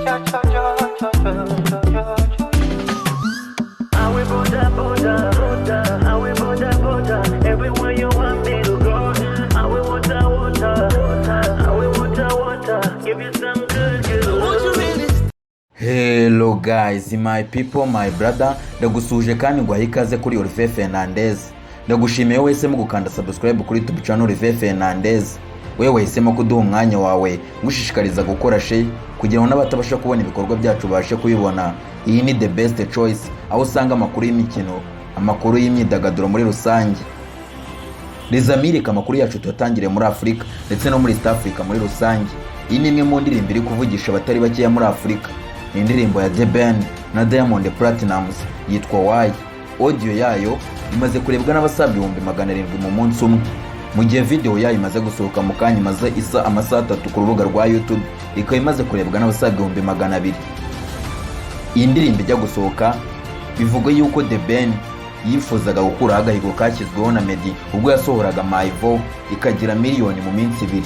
I will boda boda boda, I will boda boda, everywhere you want me to go. I will water water, I will water water, give you some good good. Won't you really Hello guys, my people, my brother, ndagusuhuje kandi nguhaye ikaze kuri Olivier Fernandez. Ndagushimiye wese mu gukanda subscribe kuri YouTube channel Olivier Fernandez. Wewe wahisemo kuduha umwanya wawe, ngushishikariza gukora share kugira ngo n'abatabasha kubona ibikorwa byacu babashe kubibona. Iyi ni the best choice, aho usanga amakuru y'imikino, amakuru y'imyidagaduro muri rusange. Rizamirika amakuru yacu tuyatangiriye muri Afurika ndetse no muri East Africa muri rusange. Iyi ni imwe mu ndirimbo iri kuvugisha abatari bakeya muri Afurika. Ni indirimbo ya The Ben na Diamond Platnumz yitwa Why. Audio yayo imaze kurebwa n'abasaga 700,000 mu munsi umwe, mu gihe video yayo imaze gusohoka mu kanya, imaze isa amasaha 3 ku rubuga rwa YouTube, ikaba imaze kurebwa n'abasaga 200,000. Iyi ndirimbo ijya gusohoka, bivuga yuko The Ben yifuzaga gukuraho agahigo kashyizweho na Meddy ubwo yasohoraga Mayivo ikagira miliyoni mu minsi 2.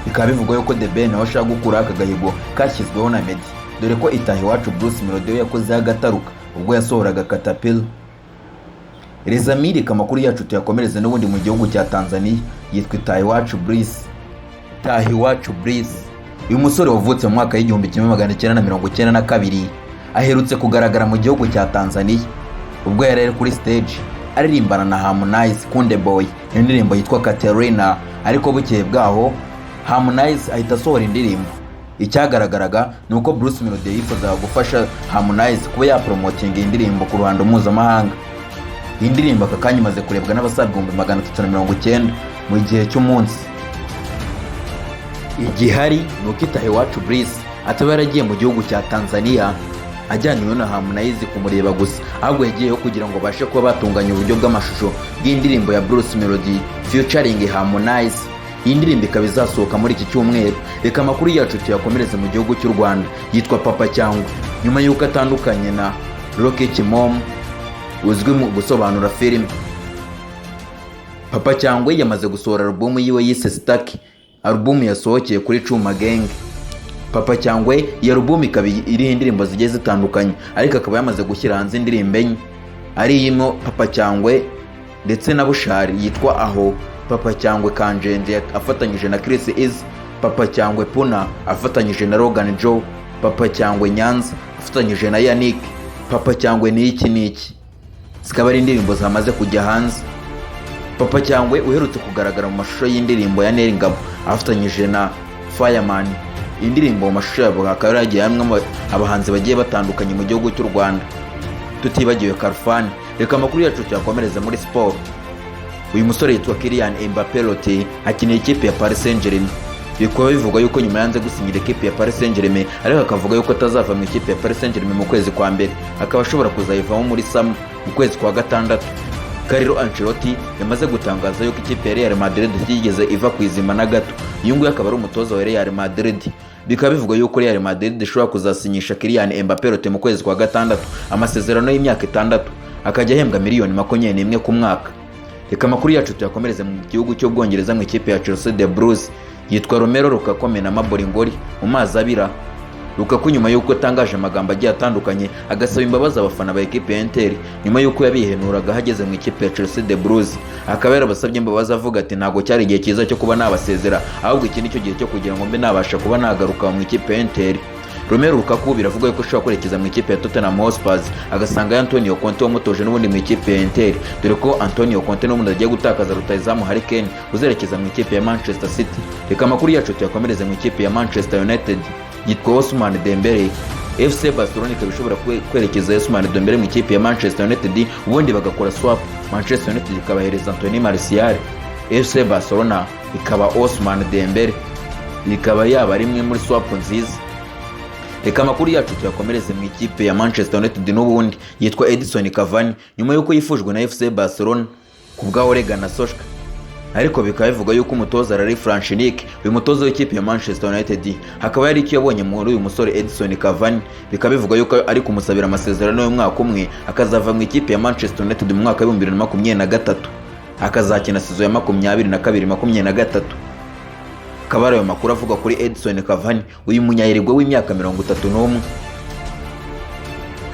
Bikaba bivugwa yuko The Ben nawe ashaka gukuraho aka gahigo kashyizweho na Meddy, dore ko Itaha Iwacu Bruce Melody we yakozeho agataruka ubwo yasohoraga Katapila. Rezamirika amakuru yacu tuyakomereze n'ubundi mu gihugu cya Tanzania, yitwa Itaha Iwacu Bruce. Itaha Iwacu Bruce, uyu musore wavutse mu mwaka w'1992, aherutse kugaragara mu gihugu cya Tanzania ubwo yari ari kuri stage aririmbana na Harmonize Konde Boy indirimbo yitwa Katerina. Ariko bukeye bwaho Harmonize ahita asohora indirimbo. Icyagaragaraga ni uko Bruce Melody yifuzaga gufasha Harmonize kuba yapromotinga iyi ndirimbo ku ruhando mpuzamahanga. Iyi ndirimbo aka kanya imaze kurebwa n'abasaga 390,000 mu gihe cy'umunsi. Igihari ni uko Itaha Iwacu Bruce ataba yaragiye mu gihugu cya Tanzania ajyanywe na Harmonize kumureba gusa, ahubwo yagiyeyo kugira ngo babashe kuba batunganya uburyo bw'amashusho bw'indirimbo ya Bruce Melody featuring Harmonize. Iyi ndirimbo ikaba izasohoka muri iki cyumweru. Reka amakuru yacu tuyakomereze mu gihugu cy'u Rwanda, yitwa Papa Cyangwe. Nyuma y'uko atandukanye na Rocky Kimomo uzwi mu gusobanura filime, Papa Cyangwe yamaze gusohora alubumu yiwe yise Sitaki, alubumu yasohokeye kuri Cuma Gang. Papa Cyangwe, iyi alubumu ikaba iriho indirimbo zigiye zitandukanye, ariko akaba yamaze gushyira hanze indirimbo enye, ari irimo Papa Cyangwe ndetse na Bushari yitwa Aho, Papa Cyangwe Kanjenje afatanyije na Chris Eazy, Papa Cyangwe Puna afatanyije na Logan Joe, Papa Cyangwe Nyanza afatanyije na Yannick, Papa Cyangwe ni iki n'iki. Zikaba ari indirimbo zamaze kujya hanze. Papa Cyangwe uherutse kugaragara mu mashusho y'indirimbo ya Nel Ngabo afatanyije na Fireman. Iyi ndirimbo mu mashusho yabo hakaba hagiye hamwe abahanzi bagiye batandukanye mu gihugu cy'u Rwanda, tutibagiwe Khalfan. Reka amakuru yacu tuyakomereze muri siporo. Uyu musore yitwa Kylian Mbappé Lottin, akinira ikipe ya Paris Saint-Germain. Bikaba bivugwa yuko nyuma yanze gusinyira ikipe ya Paris Saint-Germain, ariko akavuga yuko atazava mu ikipe ya Paris Saint-Germain mu kwezi kwa mbere, akaba ashobora kuzayivamo muri summer mu kwezi kwa gatandatu. Carlo Ancelotti yamaze gutangaza yuko ikipe ya Real Madrid itigeze iva ku izima na gato. Uyu nguyu akaba ari umutoza wa Real Madrid. Bikaba bivugwa yuko Real Madrid ishobora kuzasinyisha Kylian Mbappé Lottin mu kwezi kwa gatandatu amasezerano y'imyaka 6, akajya ahembwa miliyoni 21 ku mwaka. Reka amakuru yacu tuyakomereze mu gihugu cy'Ubwongereza mu ikipe ya Chelsea The Blues, yitwa Romelu Lukaku na Mabolingoli mu mazi abira. Lukaku nyuma y'uko atangaje amagambo agiye atandukanye agasaba imbabazi abafana ba ekipe ya Inter nyuma y'uko yabihenuraga ahageze mu ikipe ya Chelsea The Blues, akaba yarabasabye imbabazi avuga ati: "Ntabwo cyari igihe cyiza cyo kuba nabasezera, ahubwo iki nicyo gihe cyo kugira ngo mbe nabasha kuba nagaruka mu ikipe ya Inter." Romelu Lukaku biravugwa yuko ashobora kwerekeza mu ikipe ya Tottenham Hotspur, agasanga Antonio Conte wamutoje n'ubundi mu ikipe ya Inter, dore ko Antonio Conte n'ubundi agiye gutakaza rutahizamu Harry Kane uzerekeza mu ikipe ya Manchester City. Reka amakuru yacu tuyakomereze mu ikipe ya Manchester United, yitwa Ousmane Dembele. FC Barcelona ikaba ishobora kwerekeza Ousmane Dembele mu ikipe ya Manchester United, ubundi bagakora swap, Manchester United ikabahereza Anthony Martial, FC Barcelona ikaba Ousmane Dembele, ikaba yaba ari imwe muri swap nziza. Reka amakuru yacu tuyakomereze mu ikipe ya Manchester United n'ubundi, yitwa Edison Cavani. Nyuma y'uko yifujwe na FC Barcelona ku bwa Ole Gunnar Solskjaer, ariko bikaba bivugwa yuko umutoza Ralf Rangnick, uyu mutoza w'ikipe ya Manchester United, hakaba yari icyo yabonye muri uyu musore Edison Cavani, bikaba bivugwa yuko ari kumusabira amasezerano y'umwaka umwe, akazava mu ikipe ya Manchester United mu mwaka w'2023, akazakina saison ya 22 23. Akaba ari ayo makuru avuga kuri Edison Cavani, uyu munya-Uruguay w'imyaka 31.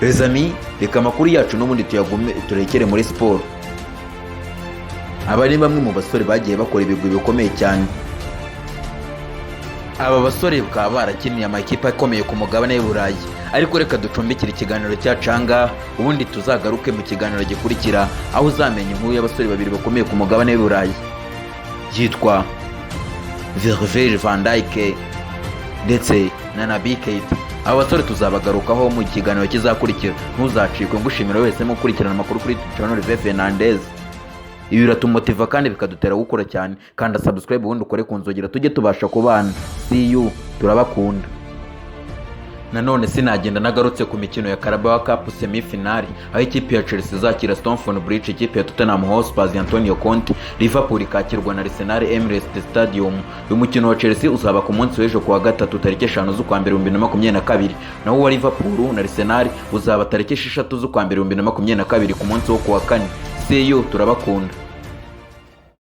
Les amis, reka amakuru yacu n'ubundi tuyagume turekere muri siporo. Aba ni bamwe mu basore bagiye bakora ibigwi bikomeye cyane. Aba basore bakaba barakiniye amakipe akomeye ku mugabane w'i Burayi. Ariko reka ducumbikire ikiganiro cyacu ahangaha, ubundi tuzagaruke mu kiganiro gikurikira, aho uzamenya inkuru y'abasore babiri bakomeye ku mugabane w'i Burayi, yitwa Virgil van Dijk ndetse na Naby Keita. Aba basore tuzabagarukaho mu kiganiro kizakurikira, ntuzacikwe. Ngushimira wese mu gukurikirana amakuru kuri channel Olivier Fernandez. Ibi biratumotiva kandi bikadutera gukora cyane. Kanda subscribe, ubundi ukore ku nzogera, tujye tubasha kubana. See you, turabakunda. Nanone sinagenda nagarutse ku mikino ya Carabao Cup semi-final, aho ikipe ya Chelsea izakira Stamford Bridge, ikipe ya Tottenham Hotspur Antonio Conte, Liverpool ikakirwa na Arsenal, Emirates Stadium. Uyu mukino wa Chelsea uzaba ku munsi w'ejo kuwa gatatu, tariki 5 z'ukwa mbere 2022, naho uwa Liverpool na Arsenal uzaba tariki 6 z'ukwa mbere 2022, ku munsi wo kuwa kane. See you, turabakunda.